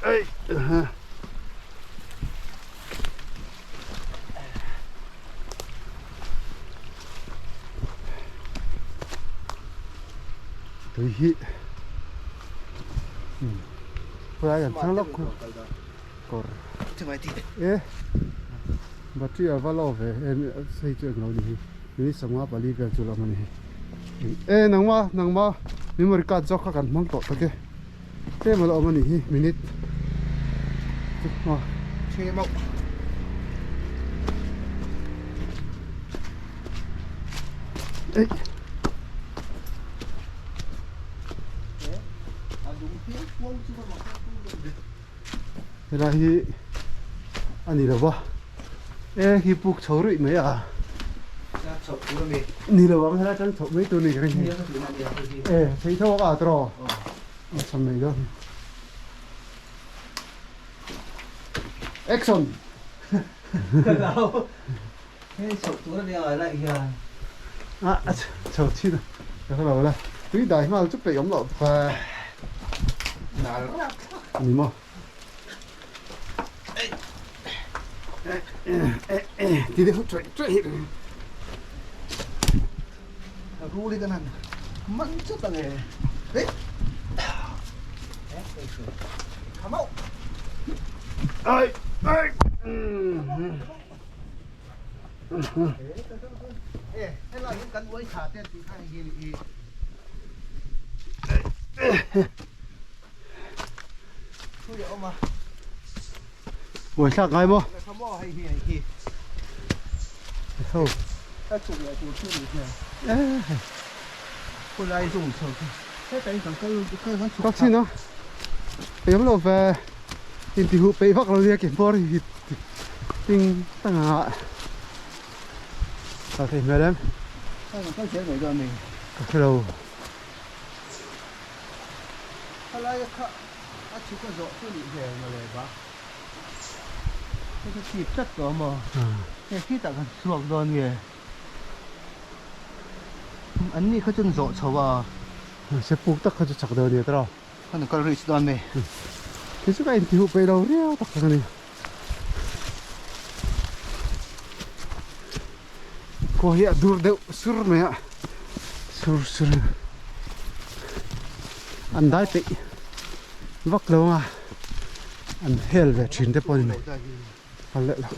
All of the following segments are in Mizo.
Ei. Tui hi khawilai kan thleng lawk kawr e battery a va low ve em hei chu englo ni hi minute 54 vel chu la awm a ni hi e nangma nangma memory card zawk kha kan hmang tawh tak e. Tlem a la awm a nih hi minute chu a Three mauh. Ei. Helai hi a ni lo va e khi puk chho ruih mai a ni lo ang helai atang chhoh mai tur ni ka ring hi e thei tho a tawh a cham mai dawn action Hei chhoh tur a nia lai hian a chho chin a ka hre lo la tui dai nghal chu peih awm loh fa nal rak thlak ni maw ti deuh chuaih chuaih hi rul hi kan han man chat ang e eh come out ai ai Helai hian kan uai thla te an tih kha hei hi hi. Thui a awm a. Uai thlak ngai maw? Kha maw hei hi hei hi. Ho. Ka chhuk leh tur chu ni hian. Khulai zung chho khi. Hetah hian kan kal kan chhuk Ka chin a. Em lo ve. Intihuh peih vak lo nia ke hmawr hi. Ting tang ah kal thei hmel em? Ka kal zel mai dawn a ni. Ka hre lo. Khalaia kha a chhuk a zawh chu nih hmel mawle ba. Hei ka chip tlat tawh a maw? Hei khitah kan chhuak dawn nge? An ni kha chuan zawh chho a. Se puk tak kha chu chak dawn a ni tawh. Khan kal rih chu dawn mai. Kei chu ka intihuh peih lo riau tak tak a ni. Khua hi a dur deuh sur mai a, sur sur an dai peih vak lo ang a, an hel ve thin te pawh a ni mai. Kal leh lo.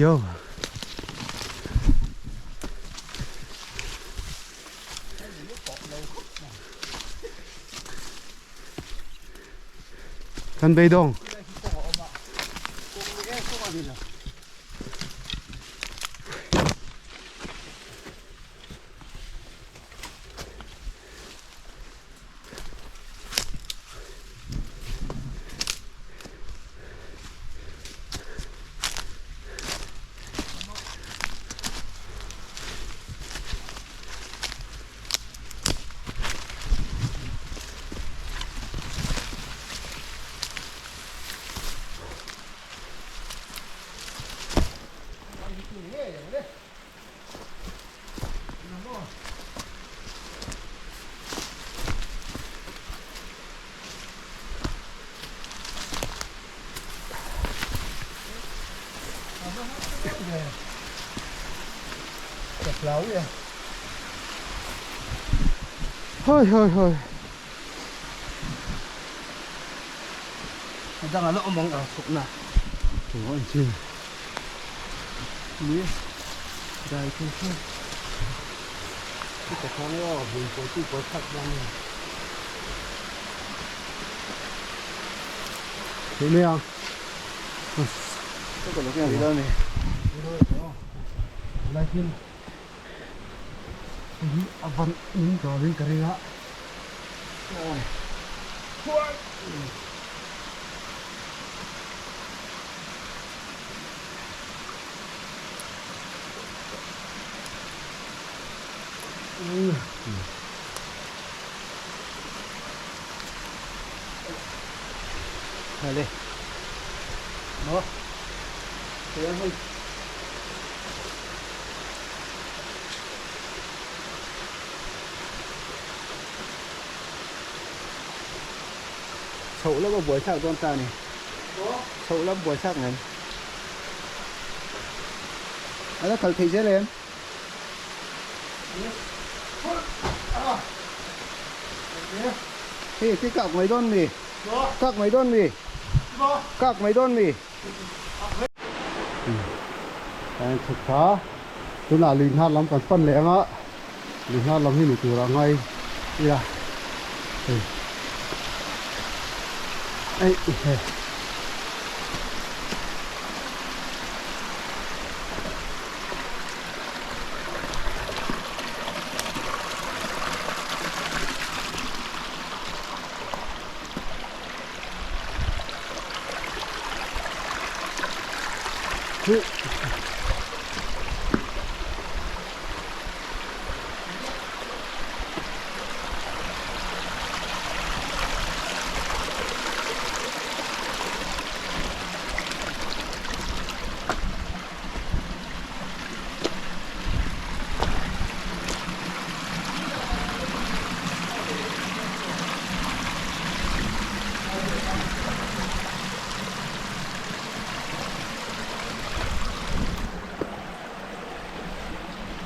Yo. Kan beidawng. Hoi hoi hoi. Dang a la awm ang ang chhukna. Eng an chin. Ni dai thei thei. Ka thang e aw bui pawh chu pawh thak dawn ni. Thei mai ang. Ka lo keng rih dawn ni. Lai thil hi a van in dawrin ka ring a. Hale. Maw. Hei hei. Chhoh lam a buaithlak dawn ta a ni. Chhoh lam buaithlak ngem. A la kal thei zel em? Hei ti kak mai dawn mi? Kak mai dawn mi? Kak mai dawn mi? Kan chhuk tha. Tunah lui hnar lam kan pan leh anga lui hnar lam hi ni turah ngai ila hei ei he.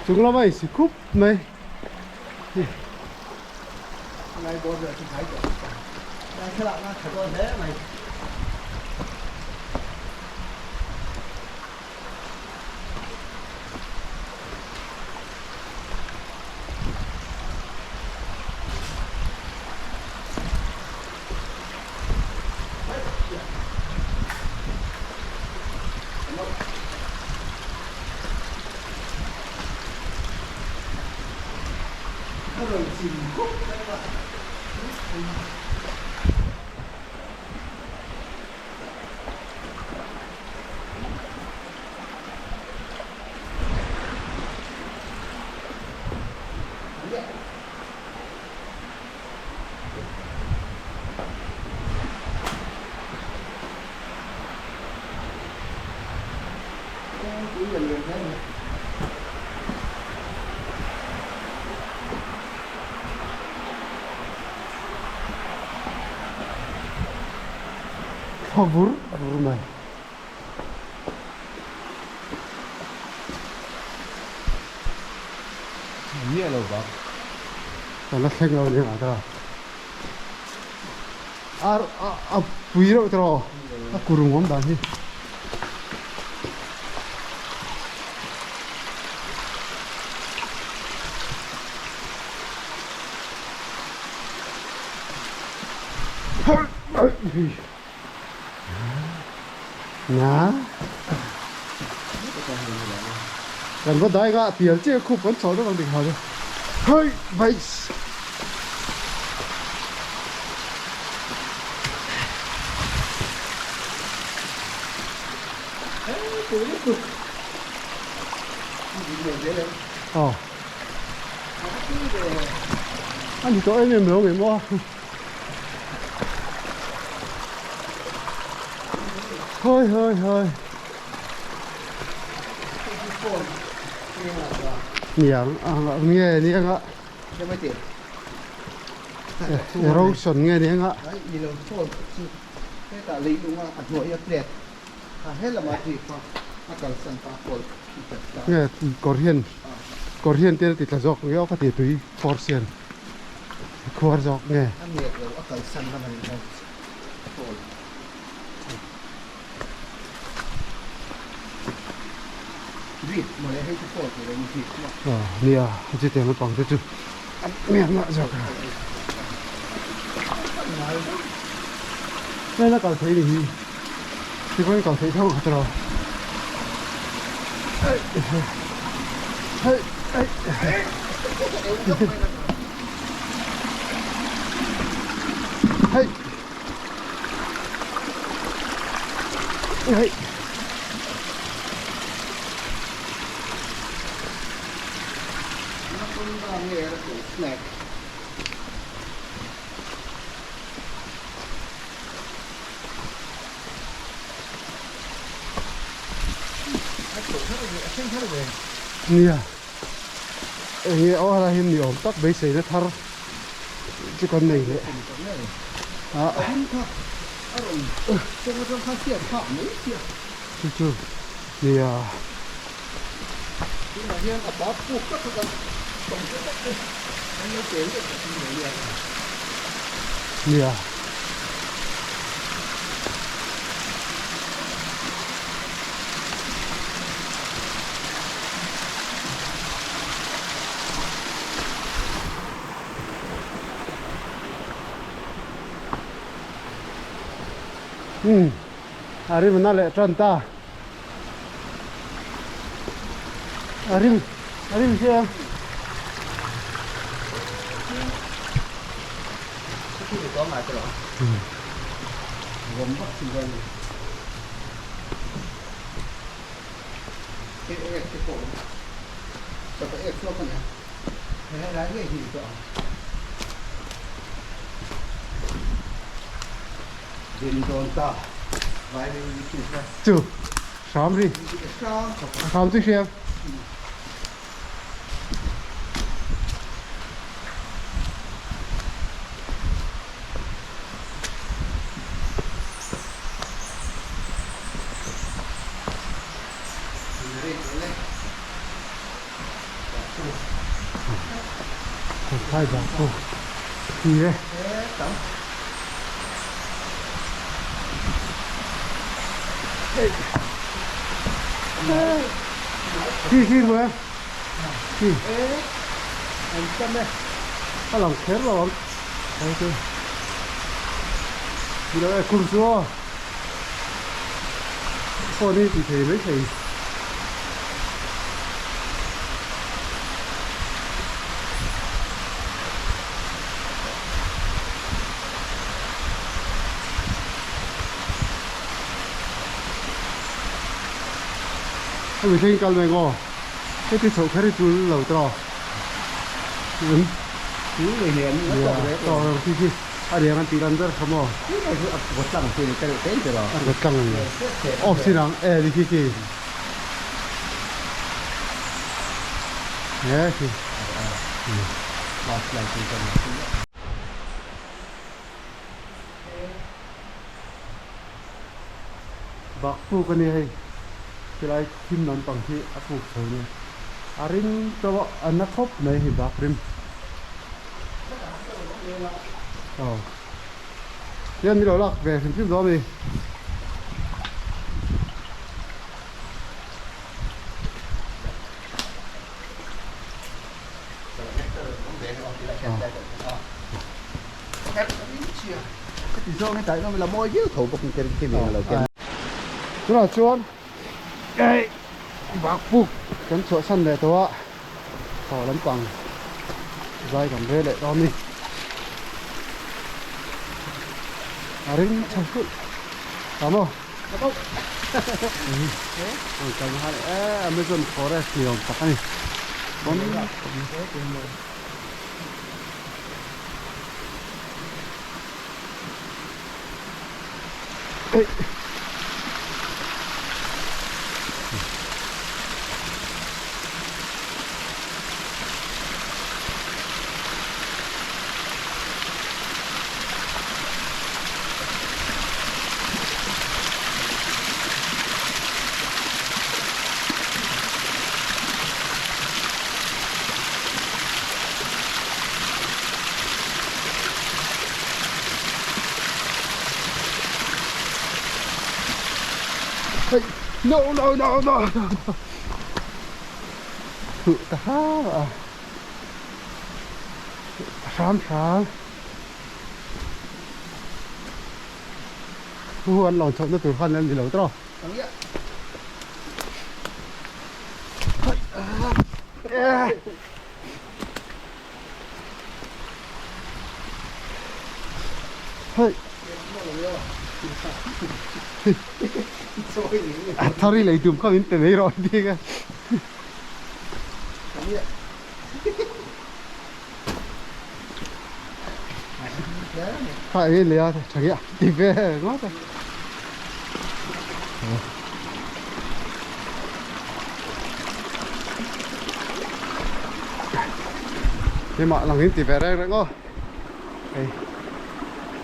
Chung lama in si khup mai. Lai bawr vel chu hnai tawh lai thlalak na tha dawn hle mai. Thla vur vur mai. Miah lo bak. Ka la thleng lo nia ta. A a pui reuh tawh a kurung awm dan hi. Na kan va dai nga pial che khup kan chho deuh ang ding ha chu hei vais Ờ. Anh thì có em em đâu em o. Hơi hơi hơi. Niang a nge niang a. Erosion nge niang a. Nge kawr hian kawr hian te ti tla zawk nge aw ka ti tui force hian khuar zawk nge. Nia chutiang lampang te chu a miah miah zawk a. Hei la kal thei ni hi tikawng kal thei tho ang tawh hei hei hei hei. Hei. Nia enge aw helai hi ni awm tak beiseina thar chu kan nei leh. Ah. A rim kha a rawn kawng atang khan hriat phak mai sia. Chu chu nia. Tunah hian a bak puk tak kha kan tawng te tak te kan lo tel leh tak mai nia. Nia. Umm a rim na leh tan ta a rim a rim hi em Chu hram ri hram chu hria Khai bak pawh ni e. Khi khi hmu e. Khi. A lang kher lo ang. Ni lo e kum chu aw. Phone hi ti thei mai thei. Hemi thleng kal mai ngaw heti chhoh kher hi tul lo tawh um tawh lo khi khi a riang an tih lan ber kha maw a kawt tlang a ni off sin ang e ni khi khi he khi Bak puk a ni hei chulai thim lampang hi a puk chho a ni a rim tawh a na khawp mai hei bak rim aw hian min lo lak ve hrim hrim dawn a ni. Tunah chuan hei bak puk kan chhuahsan leh tawh a thaw lampang zai kan ve leh dawn a ni a ring chho hlulh ta maw Amazon forest ni awm tak a ni. No no no no no Thuh ta hram a Hram hram Hu an lawn chhohna tur khan an ni lo tawh. Hei. A thar i lei tum kha min pe mai rawh an ti a. Kha eng in lei a tha nge a ti ve ngawt a. Keimah lang in ti ve reng reng aw. Hei.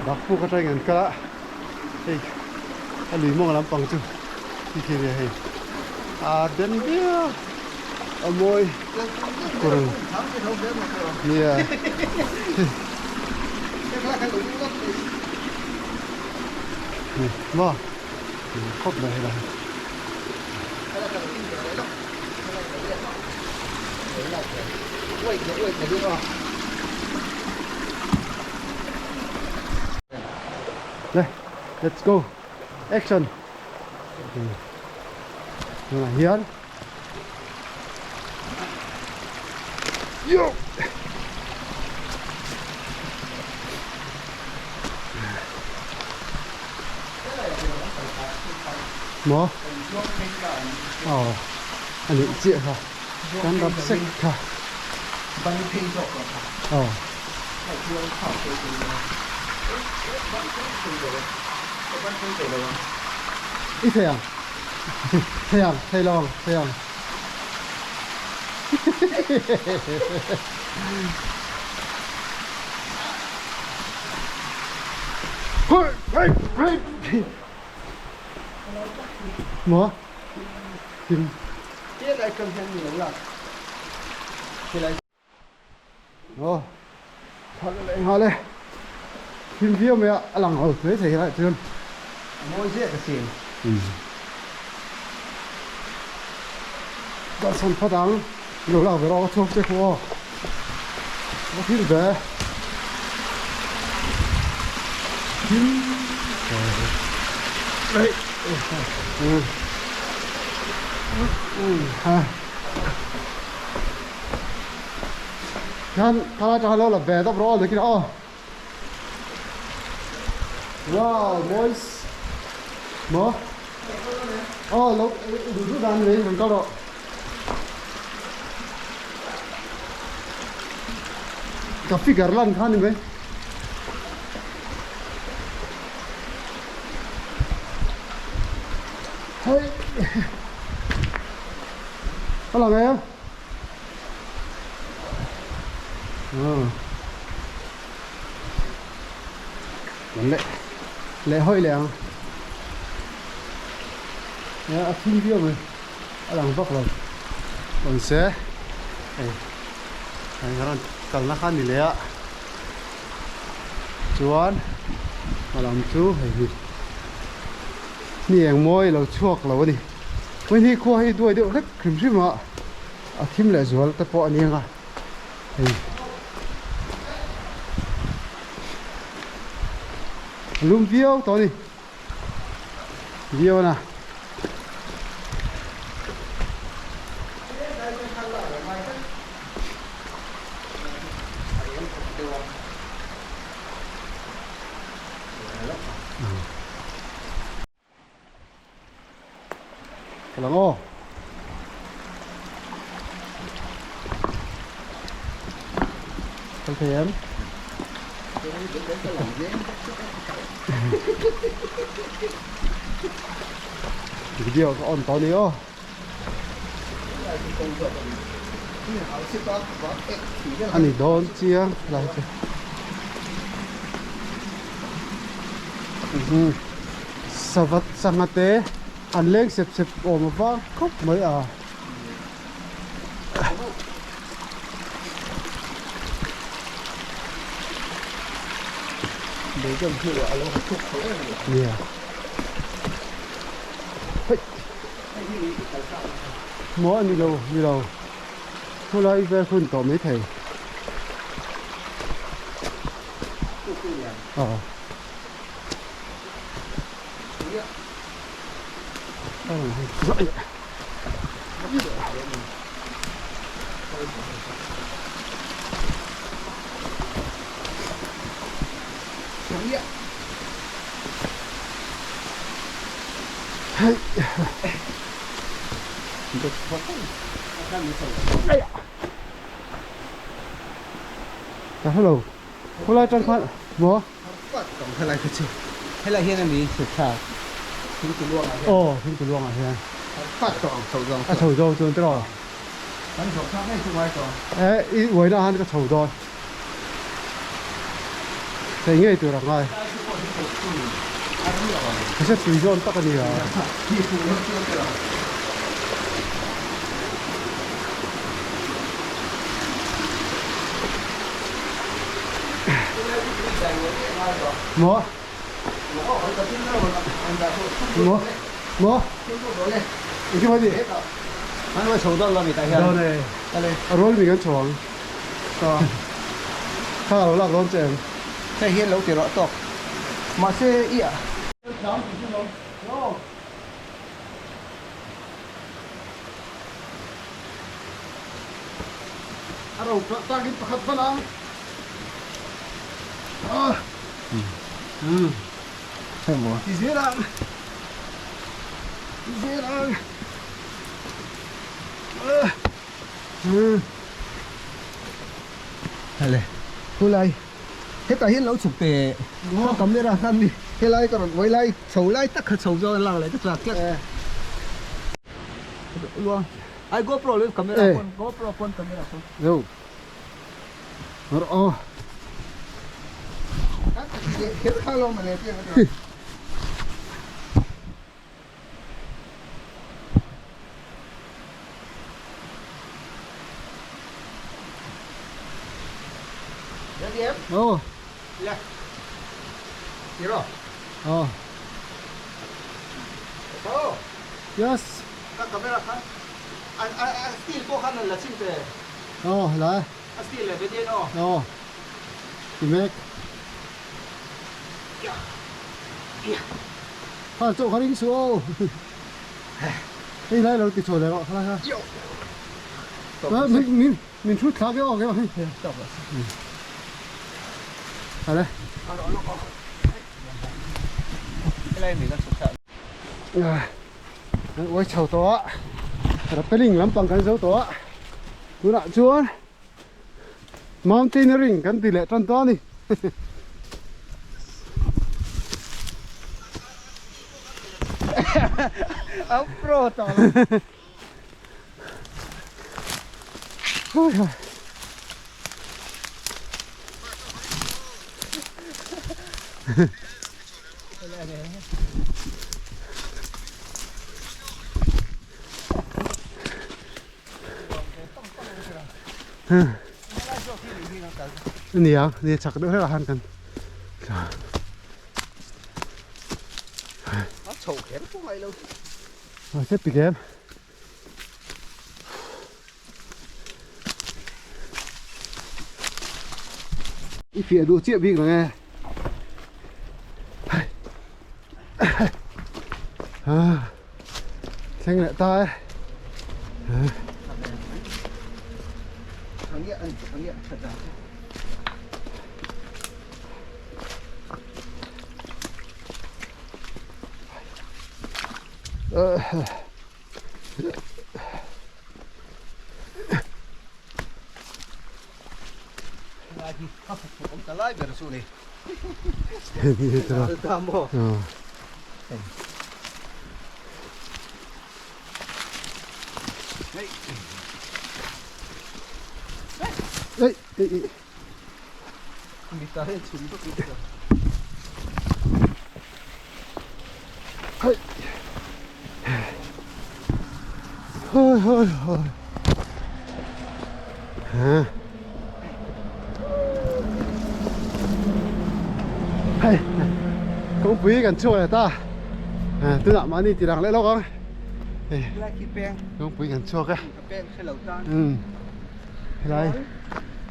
Dak puk atangin an kal a, hei a lui mawng lampang chu khi khi nia hei a den viau a mawi kur nia. Maw khawp mai helai hi. Le let's go action tunah hian yo maw aw a nih chiah kha kan rap sek kha aw i thei ang thei ang thei lo ang thei ang Maw? Kim. Aw, thal leh nghal e. Thim viau mai a, a lang ho mai thei helaiah chuan. A mawi ziak asin. Kalsan phawt ang, i lo lak ve rawh ka chhuak che khu aw. Ka thil ve. Thim. Ha. Khan khala tang lo la ve tawp rawh aw aw. Wow, boys. Maw? Aw lo duh duh dan mai rawn kal rawh. Ka figure lan kha ni mai. Hei. A lang em? Leh leh hawi leh ang a thim viau mai a lang vak lo tawn se hei hei rawn kalna kha a ni leh a chuan a lam chu hei hi ni eng mawi lo chhuak lo a ni hei hi khua hi duai deuh hlek hrim hrim a. A thim leh zual te pawh a ni ang a hei a lum viau tawh a ni viau a na. Ka lang aw. Kal thei em? Video ka on tawh ni aw. Ani dawn chiang lai chu. Savat sangha te an leng sep sep awm a vang khawp mai a. Nia. Hei. Maw a ni lo ni lo. Khawlai vel hun tawh mai thei. Aw. Ka hrelo khawlai tang khan maw. Helai kha chu helai hian a ni chhuk thlak thingtu luangah hian. Aw thingtu luangah hian. Fat tawh ang chho zawng chuan. A chho zawng chuan tiraw. Kan chho thlak ngei chu ngai tawh. E i uaina han ka chho dawn. Thei ngei tur a ngai. Hese tui zawn tak a ni a. Maw? Maw? Maw? Engkim a ni? Dawn e. A rual mi kan chho ang. Kha a lo lak dawn che em? Hei hian lo ti rawh tawk. Mahse i a. A ro takin pakhat hman ang. Ah. Hei maw. Ti zel ang. Ti zel ang. Ah. Hale. Khulai. Hetah hian lo chhuk teh. Kha camera khan mi helai ka rawn uai lai chho lai tak kha chho zawk a lak leh ka chak tlat. Luang. Ai GoPro lo camera pawn GoPro pawn camera pawn. Yo. Mar aw. Kan kher kha lo male piang a. Oh. Le. Tiro. Oh. Oh. Yes. Ka camera khan. A a a steel pawh khan la chim te. Oh, la. A steel le bedien oh. Oh. Ti mek. Kha chaw kha ring suh aw. Hei lai lo ti chhuah leh rawh kha lai kha. Min min min thut thlak e aw ke hei. Ale. Ui chho tawh a. Rappelling lampang kan zo tawh a. Tunah chuan Mountaineering kan ti leh tan ta a ni. Ang pro tawh lo. Nia, ni chak deuh hlek ah khan kan A chho kher pawh ngai lo. A se pik em. I fiah duh chiah bik lang e. Thleng leh ta e. Ê, ê, ê. Hey. Hoi hoi hoi. Ha. Hei. Kawngpui kan chhuak leh ta. Tunah mahni ti lang leh lawk ang. Hei. Kawngpui kan chhuak e. Helai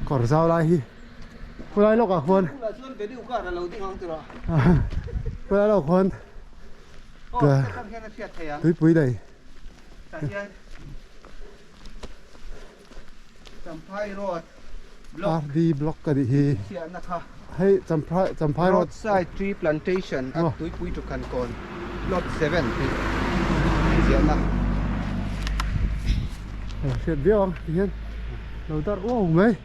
kawr zau lai hi. Khulai lawkah khuan khulai lawkah khuan tuipui dai RD block ka nih hi hei Champhai Champhai road roadside tree plantation at tuipui to Khankawn plot 7 tih ziahna hriat viau ang tihian lo darh uau mai.